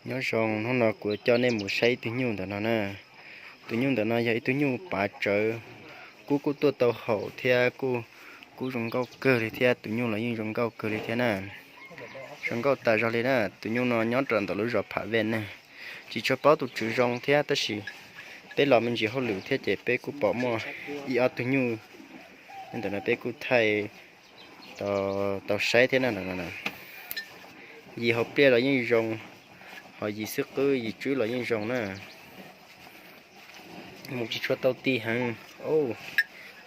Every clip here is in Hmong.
Nyob zoo, hnub no kuv coj nej mus saib ib tug nyuj ntawm no na. Tus nyuj ntawm no yog ib tug nyuj pav tsawv, kub kuj tuaj tau haum thiab kuj, kub zoo nkauj kawg li thiab, tus nyuj los yeej zoo nkauj kawg li thiab na. Zoo nkauj tas zog li na. Tus nyuj no nyob rau ntawm lub zos Pham Vej na. Tsis tshua paub tus tswv zoo thiab, tab sis peb los me ntsis hauj lwm thiab ces peb kuj pom muaj ib ob tug nyuj ntawm no peb kuj thaij tau saib thiab na. Yim hauv pliaj los yeej zoo, ho yim xwb qwb yim tswb los yeej zoo na. Mus tsis tshua tau ti heev.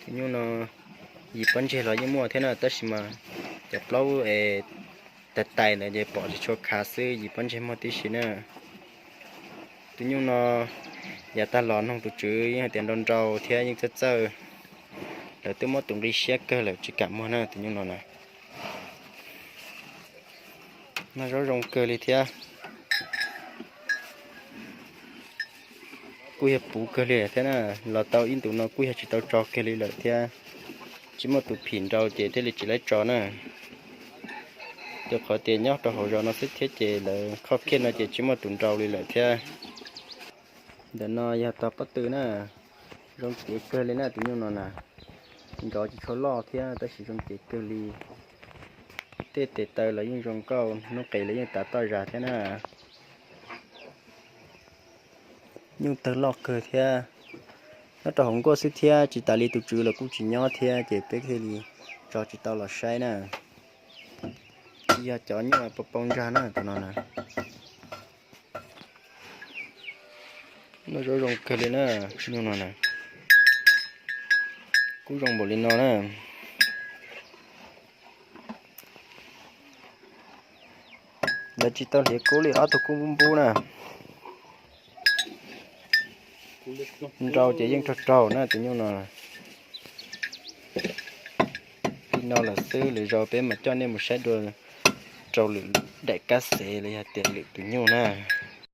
Tus nyuj no yim pob ntseg los yeej muaj thiab na, tab sis mas cov plaub es tais tais ntawd ces pom tsis tshua khav xwb, yim pob ntseg muaj tib si na. Tus nyuj no yav tag los noog tus tswv yeej hais tias nrau nrau thiab yeej txawj txawj. Lawv twb muab tus nqi siab kawg lawm tsis kam muag na tus nyuj no na. Noj zaub zoo kawg li thiab, kuj yog puv kawg li thiab na. Los tau ib ntus no kuj yog tsis tau tso kiag li lawm thiab. Tsis muaj tus phim nrau ces thiaj li tsis laib tso na. Rau qhov tias nyob rau hauv zos no xwb thiab ces lawv khoj khiaj no ces tsis muaj tus nrau li lawm thiab. Ntawm no yog tog pob tw na, zoo cev kawg li na tus nyuj no na. Nrov tsis tshua loj thiab tab sis zoo cev kawg li. Tej tes taw los yeej zoo nkauj, hnub qes los yeej tav toj zas thiab na. Nyuj tawg loj kawg thiab. Nyob rau hauv nkuaj xwb thiab, tsis tas li tus tswv los kuj tsis nyob thiab ces peb thiaj li tso tsis tau los saib na. Tsis yog cov nyuj pau pau ntsag na tus no na. Noj zaub zoo kawg li na, nyuj no na. Kub zoo npaum li no na. Lawv tsis tau hliav kub li, ob tug kub npub npub na. Nrau ces yeej raug raug na tus nyuj no. Li no lawm xwb, lwm zaus peb mam coj nej mus saib dua rau lwm daim kab xev los yog tias lwm tus nyuj na.